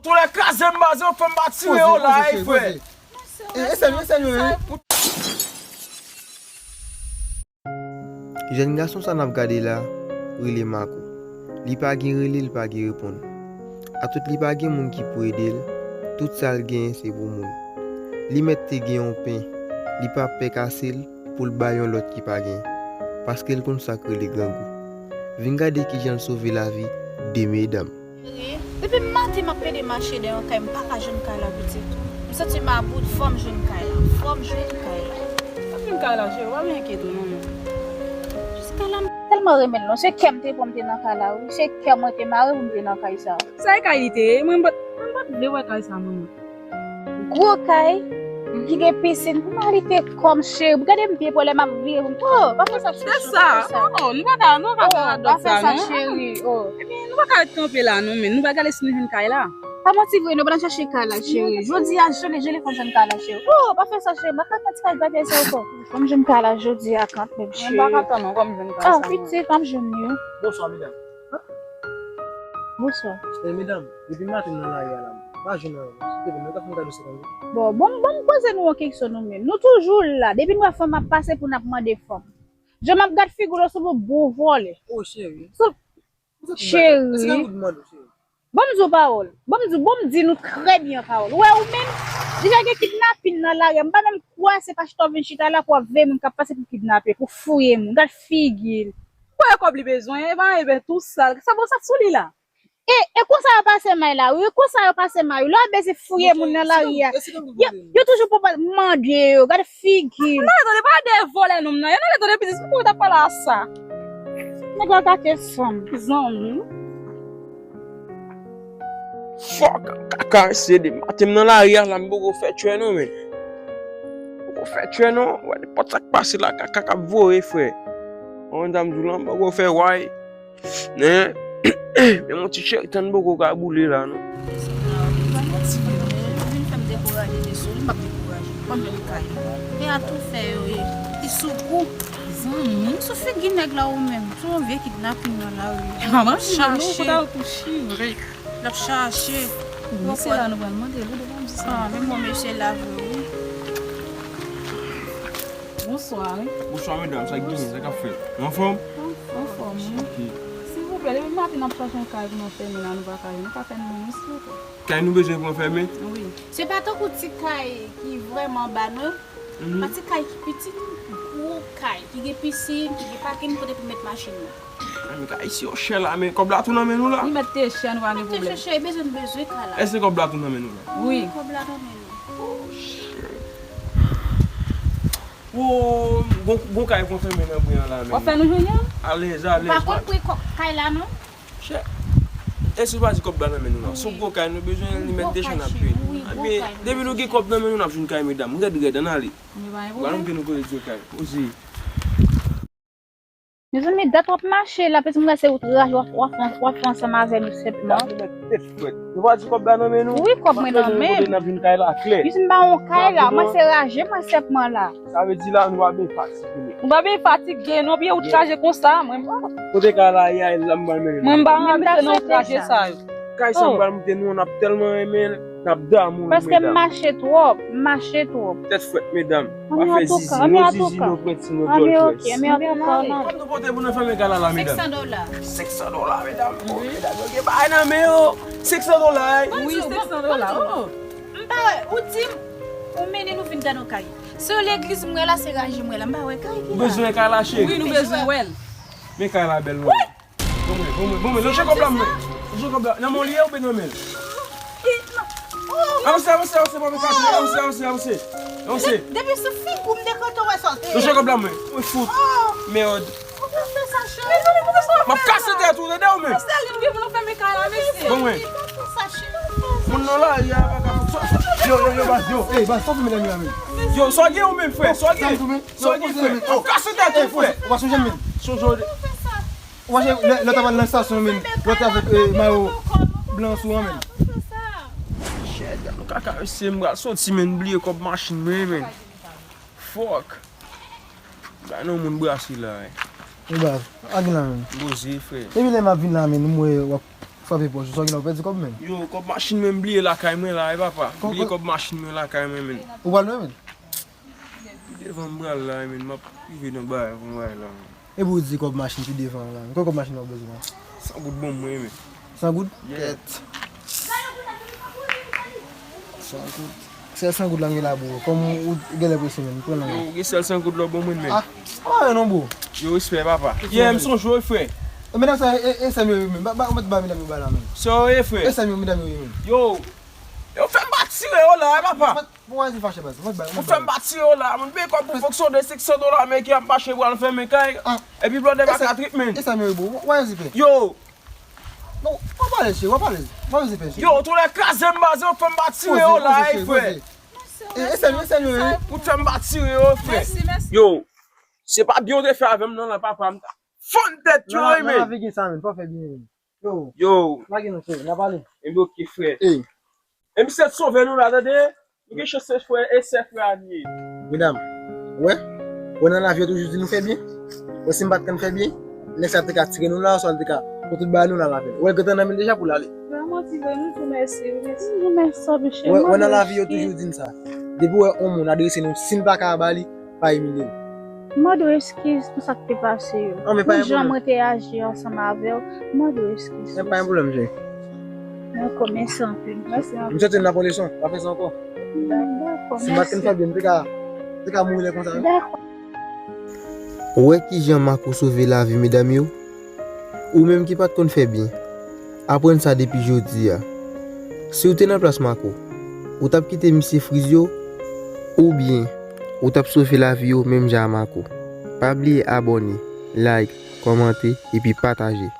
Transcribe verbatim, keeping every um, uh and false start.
Tonnè kraze m, baz, yo fè m pa tire yo la, ey, frè. Poze, poze, poze. E, e sèl yo, e sèl yo, wi. Jèn gason sa n ap gade la, rele Mako. Li pa gen rele, li pa gen reponn. Atout li pa gen moun ki pou ede l, tout sa l genyen se pou moun. Li mèt te gen yon pen, li pa pè kase l pou l bay yon lòt ki pa gen, paske l konn sa k rele grangou. Vin gade kijan l sove lavi de medam. Cheri, depi maten m ap pede mache dèyè yon kay, m pa ka jwenn kay la, pitit. M santi m about, fò m jwenn kay la, fò m jwenn kay la. W ap jwenn kay la, cheri, w pa byen enkyete w non, men. Jiska la, m tèlman renmen l non, se kè m te pran m te nan kay la, wi. Se kè mwen te mare pou m te nan kay sa. Sa e kay li te ye, mwen m pa t, mwen m pa t vle wè kay sa, manman. Gwo kay, ki gen pisin, pou m al te kòm cheri. Gade m byen pwè lè m ap vire pou m. Oh, pa fè sa, cheri, pa fè sa. Oh, oh, nou pa ka, nou pa ka fè radòt sa, non. Cheri, oh. Ebyen, nou pa ka ret kanpe la, non, men nou pa gade si nou jwenn kay la. Pa manti vre, non, pa nan chache kay la, cheri. Jodi a, jele, jele, fò m jwenn kay la, cheri. Oh, pa fè sa, cheri, m pa ka tann ti kay bagay sa ankò. Fò m jwenn kay la jodi a kanmenm, cheri. Mwen pa ka tann non, fò m jwenn kay sa, mwen. Ah, pitit, pa m jwenn li. Bonswa, medam. Bonswa. Eh, medam, depi maten m nan lari a la, m pa jwenn anyen. Silvouplè, mwen ka fè yon kado senkant goud. Bon, bon, bon, m poze nou yon kesyon nou menm. Nou toujou la. Depi n wè fanm ap pase pou n ap mande fanm. Jan m ap gad figi w la, sou pou bon vòlè. Oh, cheri. Sou, cheri. Senkant goud m mande w, cheri. Bon, m di w pawòl. Bon, m di w, bon, m di nou trè byen pawòl. Ou wè ou menm, deja gen kidnapin nan lari a. M pa menm kwè se pastè w vin chita la pou w ap veye moun k ap pase pou kidnape, pou fouye moun. Gad figi l. Ou kwè kòb li bezwen, e pa ebyen tou sal. Sa bon, sa sou li la. E, e konsa yo pase may la, wi, konsa yo pase may, wi. Lè yo bezwen fouye moun nan lari a, yo, yo toujou pou mande yo, gade figi. Nan letan de pa de vòlè nonm nan, yo nan letan de biznis, pou ta pale a sa. Nèg la gate fanm. Zanmi. Fòk, kaka, se de maten m nan lari a la, m poko fè tchè non, men. Poko fè tchè non, wè, nenpòt sa k pase la, kaka k ap voye, frè. Mwen, dam di w lan, m poko fè way. Men, men yon ti cheri tann poko ka boule la, non. Ou vin fè m dekouraje de sou li, m ap dekouraje. Kòm jwenn kay. E a tou fè yo ye. Li sou kou. Zanmi, m sou figi nèg la ou menm. Sou yon vye kidnapin nan lari. Manman, m chache. L ap chache. Wi, se la nou pral mande l, ou devan di sa. Ah, men bon, mesye la vre, wi. Bonswa, wi. Bonswa, medam. Sa k genyen? Sa k ap fèt? Ou anfòm? An, anfòm, wi. Ok. Silvouplè, depi maten n ap chache yon kay pou n anfèmen la, nou pa ka jwenn. Nou ka fè nou menm, silvouplè? Kay nou bezwen pou anfèmen? Wi. Se pa tankou ti kay ki vrèman ba, non. Mhm. Pa ti kay ki piti, non. Gwo kay, ki gen pisin, ki gen pakin kote pou met machin nan. An, men kay isi yo chè la, men kòb la tou nan men nou la? Li mèt te chè, nou pa gen pwoblèm. Mèt te chè, chè, bezwen, bezwen kay la. Èske kòb la tou nan men nou la? Wi. Wi, kòb la nan men nou. Oh, shit. Wo, gon, gon kay konfime nan bri an la, men. W ap fè nou jwenn yon? Alèz, alèz. Ou pa konn pri kòb kay la, non? Chè. E si w pa di kòb la nan men nou la? Wi. Se yon gwo kay nou bezwen, li mèt desann ap peye. Wi, gwo kay nou bezwen. Depi nou gen kòb nan men nou, n ap jwenn kay, medam. Rèd, rèd, ann ale. Ba nou ke nou koze di kay. Poze. Mezanmi, dat w ap mache la, piti mwen se ou t raje w ap, w ap, w ap fè ansanm avè nou senpman. Gad nou mèt tèt frèt. Nou pa di kòb la nan men nou? Wi, kòb mwen nan men m. Kote n ap jwenn kay la klè. Piti m pa yon kay la, mwen se raje mwen senpman la. Sa vle di la, nou pa byen fatige. Nou pa byen fatige, non, pye ou t chaje konsa, mwen. Kote kay la ye a, la m pral mennen nou. Mwen m pa anvi nan traje sa yo. Kay sa m pral monte nou, n ap tèlman renmen l, n ap damou l, medam. Paske m mache twòp, m mache twòp. Tèt frèt, medam. Pa fè zizi, no zizi, no pwenti, no djòl frèt. Anben, ok, men antouka, non. Kòb nou pote pou nou fèmen kay la, la, medam? Senk san dola. Senk san dola, medam. Oh, medam, yo gen bagay nan men yo. Senk san dola, wi. Wi, senk san dola, oh. M pa wè, ou di m, ou mennen nou vin gade yon kay. Se yon legliz m wè la, se raje m wè la, m pa wè kay ki la. Ou bezwen kay la, cheri? Wi, nou bezwen wè l. Men kay la bèl, non. Ban mwen, ban mwen, ban mwen. Lòt kòb la, mwen. Lòt kòb la. Nan men w li ye oubyen nan men l? Avanse, avanse, avanse, pa met atè. Avanse, avanse, avanse. Avanse. Depi sou figi w m dekante w wè sa w te ye. Lòt kòb la, mwen. Mwen fout. Mèd. Ou pa fè sa, cheri. M ap kase tèt ou, tande w, men. Bon, mwen. Moun nan lari a pa ka fè sa. Yo, yo, yo, baz, yo. Ey, baz, sa w fè medam yo la, men? Yo, sa w gen ou menm, frè? Sa w gen? Sa w gen, frè? M ap kase tèt ou, frè. Ou pa sonje m, men. Sonje w. Ou pa sonje lè, lè w t ap al nan estasyon, men. Lè w t avèk, eh, mayo blan sou an, men. Shit, gad yon kaka, mesye, m pral soti, men, bliye kòb machin mwen, men. Fuck. Bay nan moun brase la, wi. Wi, baz, pa gen la menm. Poze, frè. Depi lè m ap vin la menm, m wè w ap Frape pòch ou, sa w gen la, ou pèdi kòb, menn. Yo, kòb machin mwen, m bliye lakay mwen la, wi, papa. M bliye kòb machin mwen lakay mwen, menn. Ou pral lwen, menn? Devan m pral la, men m ap rive nan bagay pou m bay la. Epi ou di kòb machin pi devan an la. Kòb machin ou bezwen an? San goud ban mwen, men. San goud? Kèt. San goud. Sèl san goud la m gen la, bro. Kòm ou genlè prese, men. Pran nan men. Yo, gen sèl san goud la w ban mwen, men. Ah, pa wè non, bro. Yo, respè, papa. Yeah, m sonje w, frè. E medam sa, e, e sè m yo, men. Ba, ba, ou mèt ba medam yo ba la, men. Sa w ye, frè? E sè m yo, medam yo, men. Yo, yo fè m pa tire yo la, e, papa. Bon, wè, se fache, baz. Mwen bay, mwen bay. Ou fè m pa tire w la, moun peye kòb pou fonksyone, senk san dola ameriken ap mache pou al fèmen kay. Epi blòdè pa ka trip, men. E sa, men, bro. Wè, se fè. Yo. Non, w ap pale, cheri, w ap pale. Wè, se fè, cheri. Yo, ou toulè kraze m, baz, ou fè m pa tire w la, ey, frè. E sa, men, e sa, men. Ou fè m pa tire w, frè. Yo. Se pa byen w te fè avè m, non, la, papa, m ta fann tèt yo, ey, men. Nan lavi gen sa, men. Fò fè byen, men. Yo. Yo. Lage nou, cheri, n ap pale. Ebyen, oke, frè. Ey. E misye t sove nou la, tande? Nou gen chans se frè e sè frè a n ye. Medam, ou wè? Ou wè nan lavi yo toujou di nou fè byen? Ou wè si m pa t konn fè byen, nèg sa te ka tire nou la, oswa l te ka pran tout bagay nou la avè l. Ou wè l gentan nan men l deja pou l ale. Vrèman, ti frè, nou di w mèsi, wi, mèsi. Nou di w mèsi anpil, cheri. Ou wè, ou wè nan lavi yo toujou di n sa. Depi w wè yon moun adrese nou, si n pa ka ba li, pa imilye l. M mande w eskiz pou sa k te pase yo. Pou jan mwen te aji ansanm avè w, m mande w eskiz. Men pa gen pwoblèm, cheri. Dakò, mèsi anpil. Mèsi anpil. M swete n ap pran leson, pa fè sa ankò. Dakò, mèsi. Si m pa t konn fè byen, m te ka, m te ka mouri lè konsa, wi. Dakò. Ou wè kijan Marco sove lavi medam yo? Ou menm ki pa t konn fè byen, aprann sa depi jodi a. Si w te nan plas Marco, ou t ap kite misye friz yo? Oubyen, ou t ap sove lavi yo menm jan a Marco? Pa bliye abòne, like, kòmante, epi pataje.